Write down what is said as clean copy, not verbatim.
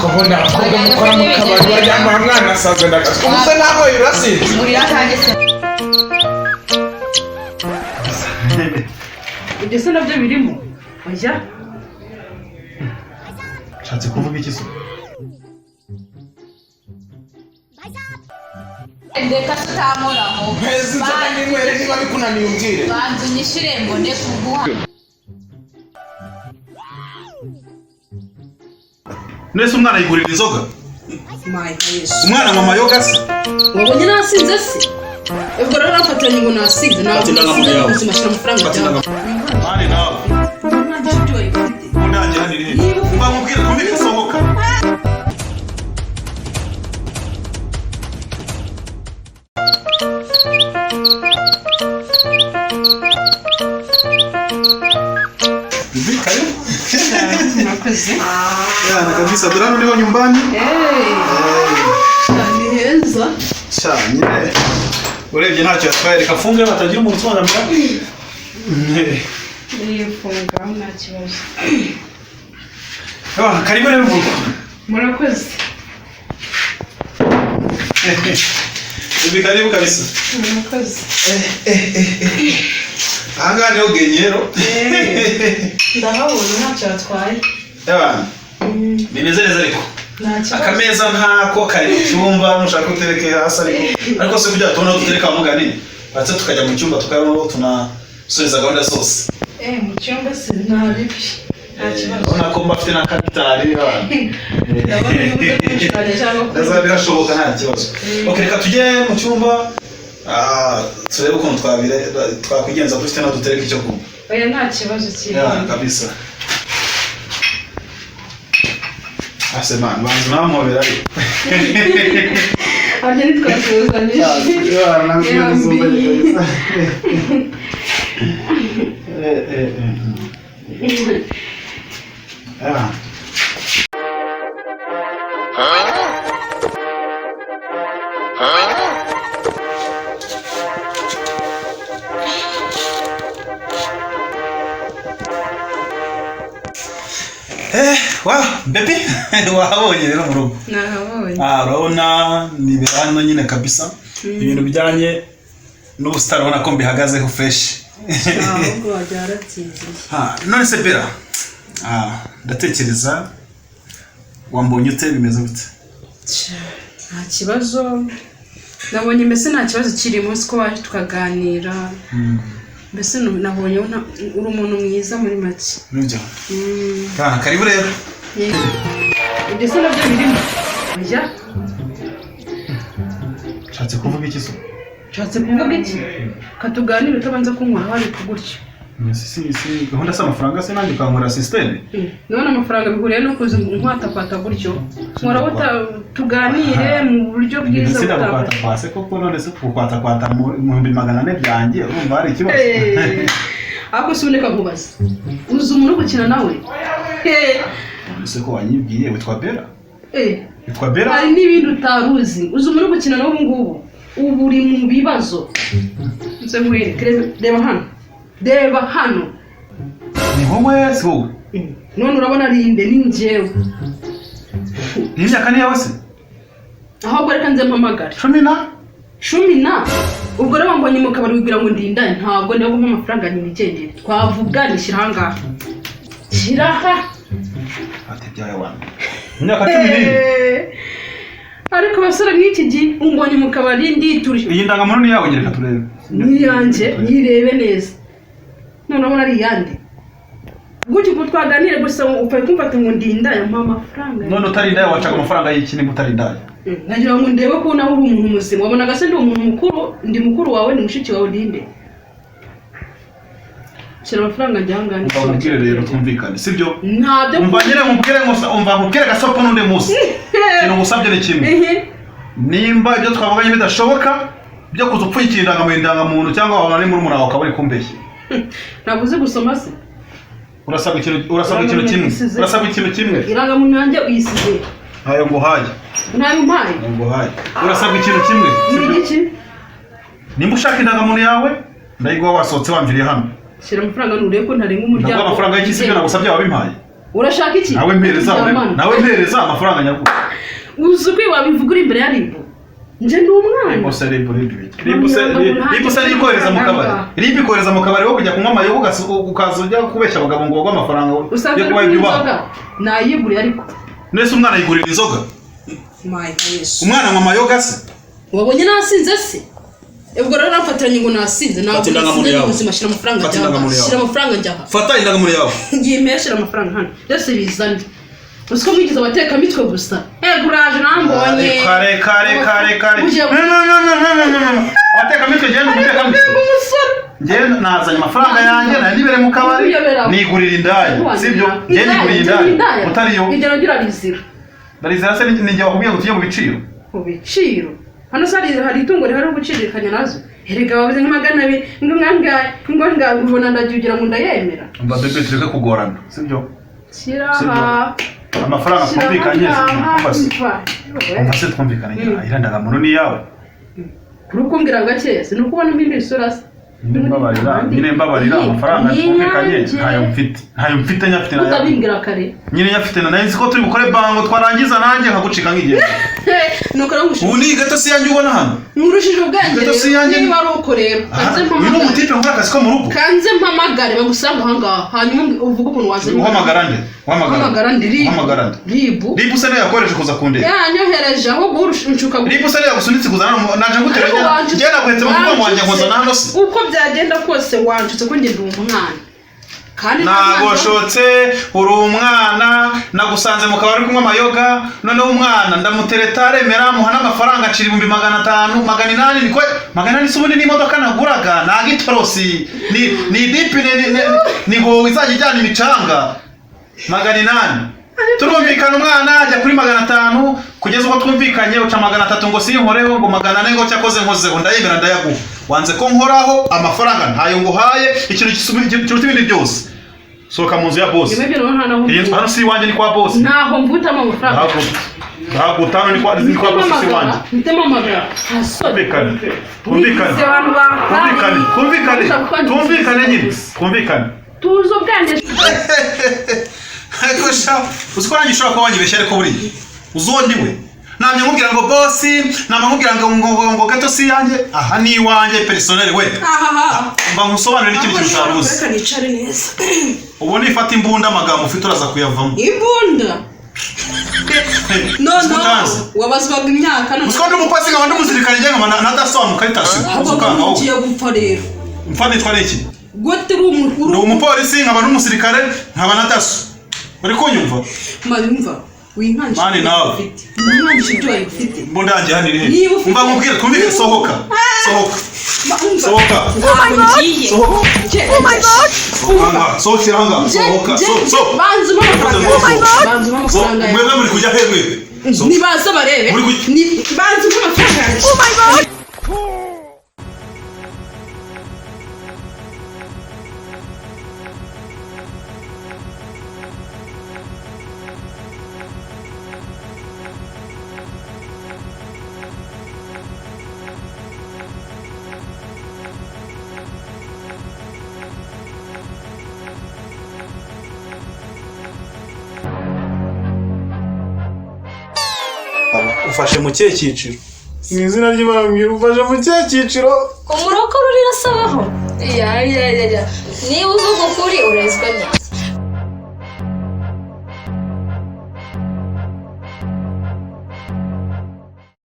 Kubona abakobwa mukora mu kabari baryama mwanasaze ndakazwa ubusa naho urasinze. Ngurira akanjye se. Ibyo se nabyo birimo? Oya. Nshatse kuvuga iki se? Reka tutamoraho. Mpeza inzoga n'inywere, niba bikunaniye umbwire. Banza unyishyure mbone kuguha. Nese umwana yigurira inzoga? My Yesu. Umwana mama yoga se? Wabonye nasinze se? Ubwo rero nafatanye ngo nasinze, ntabwo Fata indangamuntu nasinze yawe. ubuzima, shyira amafaranga Fata yawe. indangamuntu. Mani nawe. Nta nshuti wawe ufite. Undangira ni he? Umva nkubwire twumvike sohoka. Bibi, karibu. Murakoze. Yana kabisa, dore hano niho nyumbani. Ni heza. Sha, nyine urebye ntacyo yatwaye, reka afunge batagira umuntu usobanura. Nifunga nta kibazo. Ah, karibu rero mu rugo. Murakoze. Bibi, karibu kabisa. Murakoze. Aha ngaha niho genyero. Ndahabona ntacyo yatwaye. Ebana, bimeze neza ariko. Nta kibazo. Akameza ntako kari mu cyumba, nushaka utereke hasi, ariko se kugira tubone aho dutereka mugani, batse tukajya mu cyumba tukabaho tunasubiza gahunda zose. Mu cyumba se nta bibi. Nta kibazo. Urabona ko mba afite na kapitali ebana. Ndabona uburyo bwinshi cyangwa Ndaza birashoboka nta kibazo. Okay, reka tujye mu cyumba, turebe ukuntu twakwigenza dufite naho dutereka icyo kunywa. Oya, nta kibazo Ya, kirimo. kabisa. Ase man, banza nampobera ariko. Harya ntitwasuhuzanyije. Yombi. Ah. Wow, baby, wahabonye rero mu rugo. Nahabonye. Ah, urabona ni hano nyine kabisa. Ibintu bijyanye n'ubusitani ubona ko mbihagazeho fresh. Ahubwo wajya warabyigiye. Ah, none se Bella, ndatekereza wambonye ute, bimeze gute? Nta kibazo nabonye, mbese nta kibazo kirimo, siko waje tukaganira, mbese nabonye uri umuntu mwiza muri make. Nibyo. Ah, karibu rero. Ibyo se nabyo birimo? Oya. Nshatse kuvuga iki se? Nshatse kuvuga iki? Katuganire utabanza kunywa ariko gutyo. Si gahunda si amafaranga se nanjye ukankora system? Ndabona amafaranga bihuriye no kuza nkwatakwata gutyo, nkora tuganire mu buryo bwiza. Sinagukwata kwase koko, none se kukwatakwata mu 400,000 byanjye urumva hari ikibazo? Ariko si uboneka nkubaza, uzi umuntu uri gukina nawe? Ese ko wanyibwiye witwa Bella? Witwa Bella? Hari n'ibindi utari uzi. Uzi umuntu uri gukina nawe ubu ngubu? Ubu uri mu bibazo. Nze nkwereke, reba hano, reba hano. Ni wowe, si wowe? None urabona ari inde? Ni njyewe. Ni imyaka ni yawe se? Ahubwo reka nze mpamagare. 10 na? 10 na. Ubwo rero wambonye mu kabari wibwira ngo ndindane, ntabwo ndabona kumpa amafaranga nigendere. Twavuganye, shyira aha ngaha, shyira aha. Ati byawe wana. Imyaka 14. Ariko abasore mw'iki gihe, umbonye mu kabari nditurije. Iyi ndangamuntu ni yawe, ngereka turebe. Ni iyanjye, nyirebe neza. None urabona ari iyande gutyo? Uko twaganire gusa upfa kumfata ngo ndindaya, mpa amafaranga. None utari indaya wacaga amafaranga y'iki nimba utari indaya? Nagira ngo ndebe ko nawe uri umuntu muzima. Wabonaga se ndi umuntu mukuru? Ndi mukuru wawe, ni mushiki wawe, ndinde? Shyira amafaranga njya ahangaha. Umva nkubwire rero twumvikane, sibyo? Ntabyo. Umva nyine nkubwire ngo umva nkubwire gasopo n'undi munsi. Ikintu ngusabye ni kimwe. Nimba ibyo twavuganye bidashoboka byo kuza upfunyikira indangamuntu cyangwa wabona ari murumuna wawe ukaba uri kumbeshya. Ntabwo uzi gusoma se? Urasabwa ikintu, urasabwa ikintu kimwe. Urasabwa ikintu kimwe. Irangamuntu yanjye uyisize. Ntayo nguhaye. Ntayo umpaye? Ntayo nguhaye. Urasabwa ikintu kimwe. Ni igiki? Nimba ushaka indangamuntu yawe ndayiguha wasohotse wamviriye hano. Shyira amafaranga nurebe ko ntarenga umuryango. Ndaguha amafaranga y'iki se? Ibyo nagusabye wabimpaye? Urashaka iki? Nawe mpereza. Turyamane. Nawe mpereza amafaranga nyakuri. Uzi uko wabivuga uri imbere ya RIB? Nje ndi umwana. Ribu se, ribu, ribu ribu se, ribu se ikohereza mu kabari, ribu ikohereza mu kabari wo kujya kunywa amayoga, ukaza ujya kubeshya abagabo ngo bagwe amafaranga Usanzwe yo uri kuba kunywa ibyo ubaha. inzoga? Nayiguriye ariko. Nese umwana yigurira inzoga? My Yesu. Umwana anywa amayoga se? Wabonye nasinze se? Ubwo rero nafatiranye ngo nasinze, ntabwo Fata indangamuntu nasinze yawe. ubuzima. Shyira amafaranga Fata njya aha. indangamuntu yawe. Shyira amafaranga njya aha. Fata indangamuntu yawe. Ngiye mpera, shyira amafaranga hano byose bizane. Uzi ko mwigize abatekamitwe gusa? Ego, uraje nambonye. Kare kare kare kare. Ugiye- No, no, no, no, no, no, no. Abatekamitwe, genda umutekamitwe. Umusore. Njye nazanye amafaranga yanjye, nari nibereye mu kabari, Uyobera. nigurira indaya, sibyo? Njye niguriye indaya utariyo. Ibyo nabyo urarizira. Ndarizira se? Ni njye wakubwiye ngo tujye mu biciro? Mu biciro hano se hari itungo rihari ho gucirikanya nazo? Erega babuze nka 200 ngo mwangaye ngo ngaye, ubona ndagiye ugira ngo ndayemera. Umva bebe, tureke kugorana, sibyo? Shyira Sibyo. aha. Amafaranga Shyira twumvikanye, aha. sibyo? Umva se. Umva. Umva se, twumvikanye, iriya ndangamuntu ni iyawe. Kuri ukumbwira gakeya si nuko ubona mpindura isura se? Nyine mbabarira, nyine mbabarira, amafaranga twumvikanye ntayo mfite, ntayo mfite, nyafite nayo. Utabimbwira kare. Nyine nyafite nayo, nzi ko turi bukore bango, twarangiza nanjye nkagucika nk'igihe. Nuko rero Ubu ni gato si yanjye ubona hano? nkurushije ubwenge. Gato si Rero yanjye. niba ari uko rero, kanze Uyu ni mpamagare. umutipe nkora akazi ko mu rugo. Kanze mpamagare bagusanga aha ngaha, hanyuma uvuge ukuntu wazanye. Uhamagara nde? Uhamagara ndi RIB. Uhamagara nde? RIB. RIB se niyo yakoreshe kuza kundeba? Yanyohereje ahubwo urushuka. RIB se niyo yagusunitse kuzana hano? Naje ngutera? Ariko wanjutse. Njye naguhetse mu mugongo wanjye nkuzana hano se? Uko byagenda kose wanjutse ko njye ndi umwana kandi nta mwana. Nagoshotse, uri umwana, nagusanze mu kabari kunywa amayoga, noneho umwana ndamutereta aremera, muha n'amafaranga, acira 500,000, 800, niko 800 se ubundi n'imodoka naguraga ntago itorosi ni idipine, ni hoho izajya ijyana imicanga. 800 turumvikana, umwana ajya kuri 500, kugeza ubwo twumvikanye uca 300 ngo sinkoreho, ngo 400 ngo cyakoze nkozeho, ndayemera ndayaguha. Wanze ko nkoraho, amafaranga ntayo nguhaye. Ikintu kiruta ibindi byose, sohoka mu nzu ya bosi. Nyuma y'ibyo rero nta naho Iyi nzu hano si iwanjye, ni kwa bosi. Ntaho mvutamo amafaranga. Ndahaguta hano, ni kwa bosi, si iwanjye. Mpamagara, nta soni. Twumvikane, twumvikane. Wigize abantu Twumvikane, twumvikane. Twumvikane nyine, twumvikane. Tuzi ubwenge. Ariko sha, uzi ko nanjye ushobora kuba wanyibeshya, ariko buriya uzi uwo ndiwe? Namye nkubwira ngo bosi, namye nkubwira ngo gato si iyanjye, aha ni iwanjye personnel we. Ahaha. Mba nkusobanurire n'ikindi kintu utari uzi. Reka nicare neza. Ubu nifata imbunda, amagambo ufite uraza kuyavamo. Imbunda? No. Uzi ko No. utanzi? Wabazwaga imyaka none. Uzi ko ndi umupolisi, nkaba ndi umusirikare, njye nkaba na daso wa mukaritasi? Ahubwo Ukanga wowe. ugiye gupfa rero. Mfa nitwa n'iki? Gute uri Ndi umupolisi, nkaba n'umusirikare, nkaba na daso, uri kunyumva? Mayumva winkangisha. Mani nawe. Winkangisha ibyo wawe ufite. Imbunda yanjye hano iri he? Niba ufite- Umva nkubwire, twumvikane, sohoka, sohoka. Sohoka. Sohoka. Oh my God. Oh my God. Sohoka, sohokera ahangaha, sohoka, sohoka. Banza umpe amafaranga. Oh my God. Banza umpe amafaranga yawe. Mwebwe muri kujya he mwebwe? Nibaza barebe. Muri kujya- Banza umpe amafaranga yanjye. Oh my God. Ufashe mu kihe cyiciro? Mu izina ry'Imana, mbwira, ufashe mu kihe cyiciro? Umurokore urirasabaho. Ya ya ya ya, niba uvuga ukuri urezwa nyine.